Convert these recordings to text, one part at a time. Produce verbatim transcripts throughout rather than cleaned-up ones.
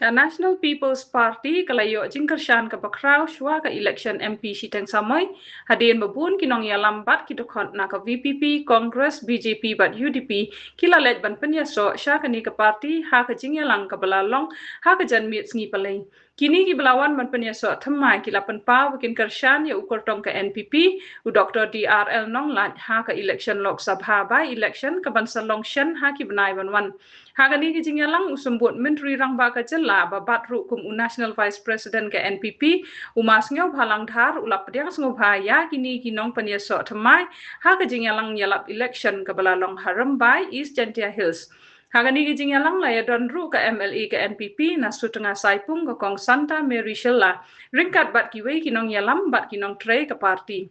Ka National People's Party ka la ïoh jingkyrshan kaba khraw shuwa ka election M P shiteng samoi, hadien ba bun ki nongïalam bad ki dkhot na ka V P P, Congress, B J P bad U D P ki la leit ban pynïasoh sha kane ka party ha ka jingïalang kaba la long ha ka janmiet sngi Palei. Kine kiba la wan ban pynïasoh thymmai ki la pynpaw ba kin kyrshan ïa u kyrtong ka N P P, u Doctor D R L Nonglait, ha ka election Lok Sabha by-election kaban sa long shen ha ki bnai ban wan. Ha kane ka jingïalang, u Symbud Myntri Rangbah ka jylla ba bat ruh kum u National Vice President ka N P P, u Ma Sniawbhalang Dhar, u la pdiang sngewbha ïa kine ki nongpynïasoh thymmai ha ka jingïalang ïalap election kaba la long ha Rymbai, East Jaintia Hills. Ha kane ka jingïalang la ïadon ruh ka M L A ka N P P na Sutnga Saipung, ka Kong Santa Mary Shylla, ryngkat bad kiwei ki nongïalam bad ki nongtrei ka party.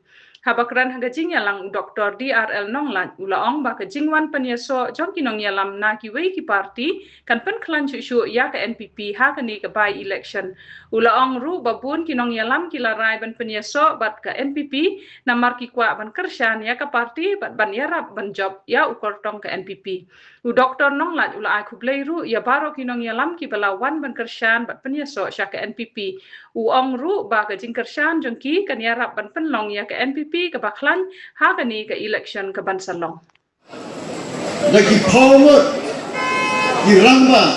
Haba kren ha ka jingïalang, u Doctor D R L Nonglait u la ong ba ka jingwan pynïasoh jong ki nongïalam na kiwei ki party kan pynkhlaiñ shuh shuh ïa ka N P P ha kane ka by-election. U la ong ruh ba bun ki nongïalam ki la rai ban pynïasoh bad ka N P P namar ki kwah ban kyrshan ïa ka party bad ban ïarap ban jop ïa u kyrtong ka N P P. U Doctor Nonglait u la ai khublei ruh ïa baroh ki nongïalam kiba la wan ban kyrshan bad pynïasoh sha ka N P P. U ong ruh ba ka jingkyrshan jong ki kan ïarap ban pynlong ïa ka N P P kaba khlaiñ ha kane ka election kaban sa long. Da ki phew ngut ki rangbah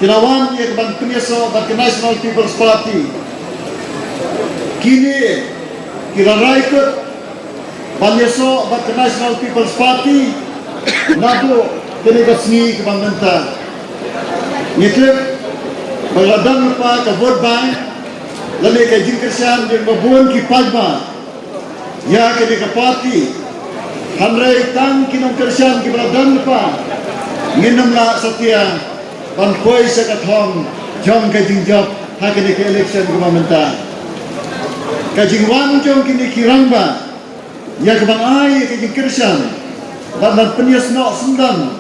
ki la wan ïa ka ban pynïasoh bad ka National People's Party. Kine ki la rai kut ban ïasoh bad ka National People's Party naduh kane ka sngi kaba mynta. Ngi tip ba la don lypa ka vote buy lane ka jingkyrshan jong ba bun ki paidbah ïa kane ka party. Hynrei tang ki nongkyrshan kiba la don lypa ngin ym lah satia ban poi sha ka thong jong ka jingjop ha kane ka election kaba mynta. Ka jingwan jong kine ki rangbah ïa ka ban ai ïa ka jingkyrshan bad ban pynïasnoh syndon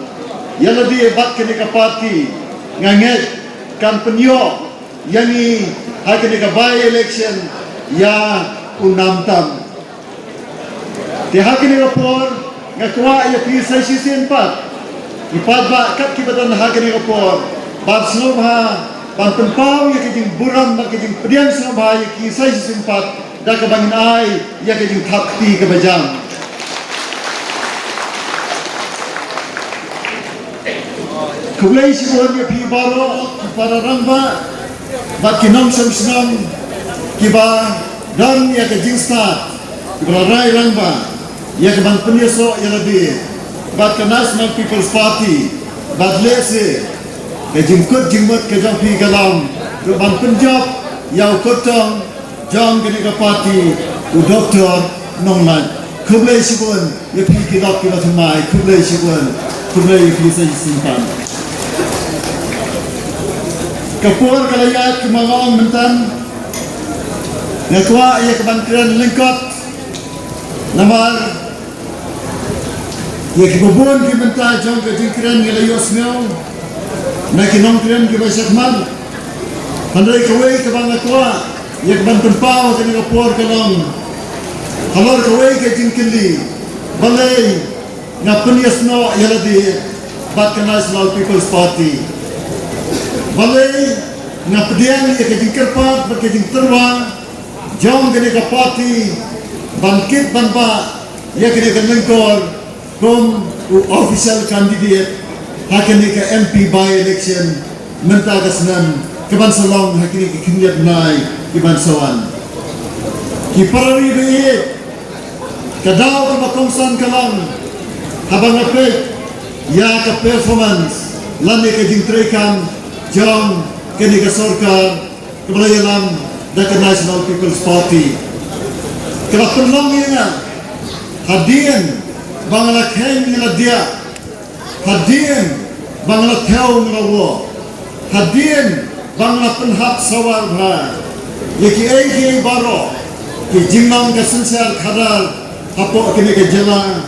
ïa lade bad kane ka party, nga ngeit kan pynïoh ïa ngi ha kane ka by-election ïa u nam tam. Te ha kane ka por nga kwah ïa phi sa shisien pat, ki paidbah kat kiba don ha kane ka por, ban sngewbha ban pynpaw ïa ka jingburom bad ka jingpdiang sngewbha ïa ki sa shisien pat da kaba ngin ai ïa ka jingthap kti kaba jam. Khublei shibun ïa phi baroh ki para rangbah bad ki nongshong shnong kiba don ïa ka jingstad, kiba la rai rangbah ïa ka ban pynïasoh ïa lade bad ka National People's Party, bad lehse ka jingkut jingmut ka jong phi ka long ruh ban pynjop ïa u kyrtong jong kane ka party, u Doctor Nonglait. Khublei shibun ïa phi ki lok ki la thymmai, khublei shibun, khublei ïa phi sa shisien pat. Ka por ka la ïaid kumba nga ong mynta, nga kwah ïa ka ban kren lyngkot namar ïa kiba bun ki bynta jong ka jingkren ngi la ïohsngew na ki nongkren kiba shakhmat. Hynrei kawei kaba nga kwah ïa ka ban pynpaw ha kane ka por ka long halor kawei ka jingkylli, balei nga pynïasnoh ïa lade bad ka National People's Party? Balei nga pdiang ïa ka jingkyrpad bad ka jingtyrwa jong kane ka party ban kit ban bah ïa kane ka lyngkor kum u official candidate ha kane ka M P by-election mynta ka snem kaban sa long ha kine ki khyndiat bnai kiban sa wan. Ki para ri ba ïeit, ka daw kaba kongsan ka long haba nga peit ïa ka performance lane ka jingtreikam jong kane ka sorkar kaba la ïalam da ka National People's Party. Ka la pynlong ïa nga hadien ba nga la kheiñ nga la diah, hadien ba nga la thew nga la woh, hadien ba nga la pynhap sawar bha ïa kiei kiei baroh ki jinglong ka synshar khadar hapoh kane ka jylla.